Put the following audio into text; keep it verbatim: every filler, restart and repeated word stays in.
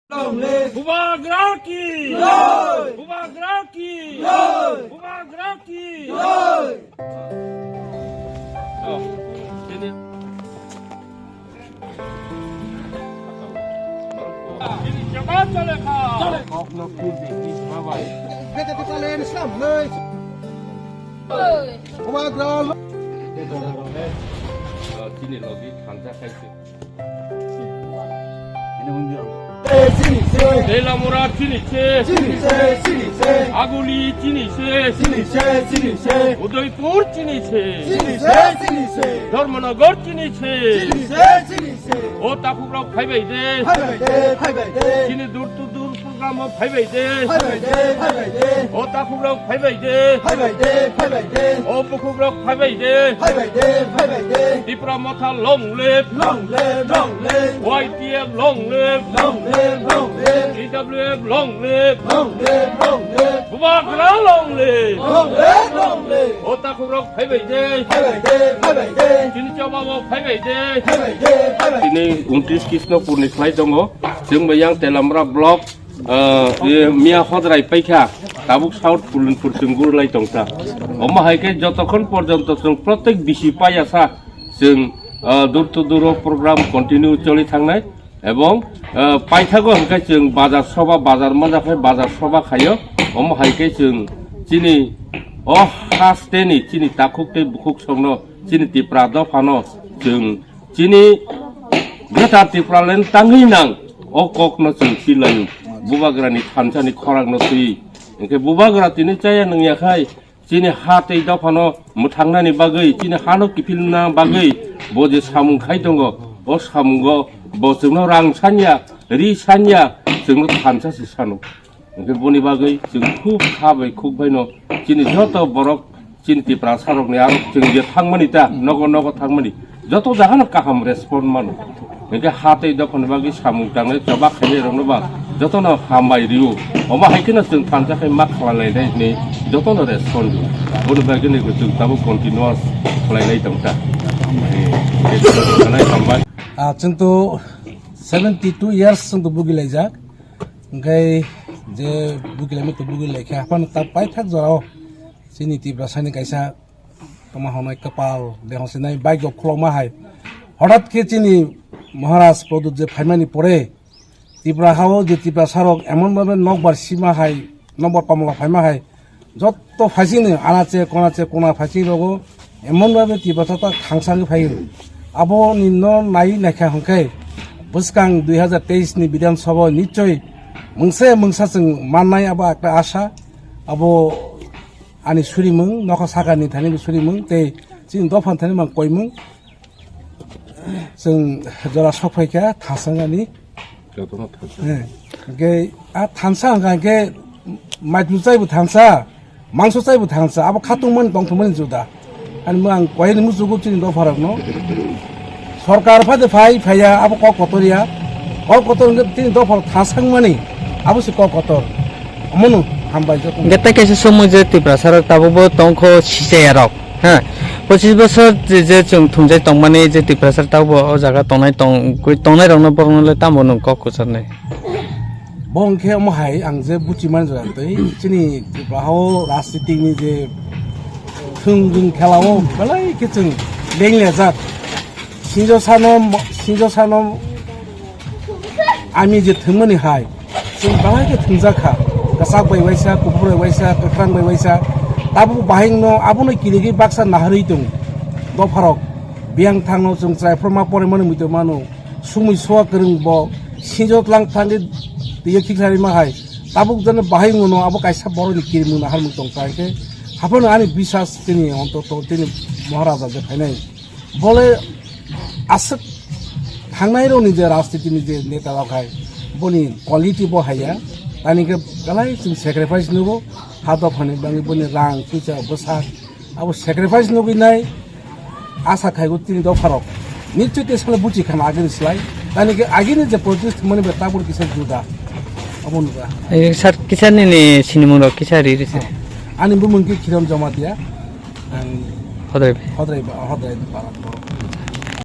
Long live! Bubagra ki! Long! Bubagra ki! Long! Bubagra ki! Long! Bubagra! Chini logi thansa khai se. Chini se. Telamura chini se. Chini se, chini se. Aguli chini se. Chini se, chini se. Udaipur chini se. Chini se, chini se. Dharmanagar chini se. Chini se, chini se. O takhuk rok phaibai de. Phaibai de, phaibai de. Chini dur to dur program o phaibai de. Phaibai de, phaibai de. O takhuk rok phaibai de. Phaibai de, phaibai de. O bukhuk rok phaibai de. Phaibai de, phaibai de. Tipra Motha long live. Long live, long live. Y T F long live. Long live, long live. T W F long live. Long live, long live. Bubagra long live. Long live, long live. O takhuk rok phaibai de. Phaibai de, phaibai de. Chini choba bo phaibai de. Phaibai de, phaibai de. Tini untris Krishnopur ni khlai tongo. Chwng bai yang Telamra block, ah, ye miya hodrai paikha. Tabuk South Pulinpur chwng gurlai tongkha. Omo hai khe jotokhon porjonto chwng protek bisi payasa chwng, ah, door to door o program continue choli thangnai. Ebong, ah, paithago hwnkhe chwng bazar soba, bazar manja khai bazar soba khaio. Omo hai khe chwng chini o haste ni chini takhuk tei bukhuk songno chini Tipra dophano chwng chini Greater Tipraland tangwi nang o kokno chwng twi laio. Bubagrani thansani khorangno twi. Hwnkhe Bubagra tini chaya nungya khai chini ha tei dophano mwthangnani bagwi, chini hano kiphilna bagwi bo je samung khai tongo, o samungo bo chwngno rang sanya, ri sanya, chwngno thansa se sano. Hwnkhe boni bagwi chwng khub kha bai khuk baino chini joto borok chini Tiprasa rokni aro chwng je thangmani ta, nogo nogo thangmani, joto jagano kaham respond mano. Hwnkhe ha tei dophani bagwi samung tangnai choba khainai rokno ba jotono hambai rio. Omo hai kheno chwng thansa khai ma khlai lainai hinwi jotono respond rio. Boni bagwi ni chwng tabuk continuous khlainai tongkha. Hambai. Ah, chwng to seventy two years chwng to bugi laijak. Hwnkhe je bugi laimani to bugi laikha. Aphano ta paithak jorao chini Tiprasani kaisa tongma hwnwi kwpal deho sinai bike rok khulokma hai. Hothat khe chini Maharaj Pradyut je phaimani pore Tipra hao je Tiprasa rok emon bhabe nokbar sima hai, nokbar pamla phaima hai, jotto phaisingni anache konache kona phaising rogo emon bhabe Tiprasa ta thangsa wngwi phaio. Aboni no nai naikha hwnkhe bwskang dui hazar teis ni Bidhan Sabha nichoi mungsa mungsa chwng mannai abo ekta asa. Abo ani surimung, nokha sakani thani bo surimung, tei chini dophani thani mang koimung. Chwng jora sok phaikha thansa ani. Jotono thansa. Eh, hwnkhe a thansa hwnkha hwnkhe maitu chaibo thansa, mangso chaibo thansa, abo khatungmani tongthokmani juda. Ani mo ang koini musugo chini dopharokno. Sorkar phade phai phaiya abo kok kotor ya. Kok kotor hwnkhe chini dophar thasangmani abo se kok kotor. Omono hambai joto. Hwnkhe tei kaisa somoi je Tiprasa rok tabukbo tongkho sichaya rok. Ha, pochis bosor je, je chwng thumjai tongmani je Tiprasa tabukbo o jaga tongnai tong-, tongnai rokno borokno le tamo nwng kok kwcharnai. Bo hwnkhe omo hai ang je buchi man jora twi chini Tripura hao rajniti ni je thwng jwng khela o belai khe chwng lenglejak. Sinjo sano, sinjo sano ami je thwngmani hai, chwng belai khe thwngjak kha. Kwchak bai waisa, kuphur bai waisa, kwkhrang bai waisa. Tabuk bahai no abono kirigwi baksa naharwi tong. Dopharok biyang thangno chwng chwrai phorma porimani muitu mano. Sumui soa kwrwng bo sinjo tlang thangwi twiyo khiksari ma hai. Tabuk jani bahai ngono abo kaisa boroni kirimung naharmung tong kha khe. Haphano ani bisas chini ontoto chini Maharaja je phainai. Bole aswk thangnai rokni je rajniti ni je neta rok hai, boni quality bo haiya, tani khe belai chwng sacrifice nugo, ha dophani bangwi boni rang, puisa, bwsa, abo sacrifice nugwi nai, asa khaigo tini dopharok. Nichoi te sale buchi khana agini slai, tani khe agini je politics thwngmani bai tabuk kisa juda, abo nuga. Eh, sir, kisa nini sinimung rok kisa ri ri se. Ani bumung khe Khiron Jamatia. Ang Hodrai bai. Hodrai ba, Hodrai ba, Barat borok.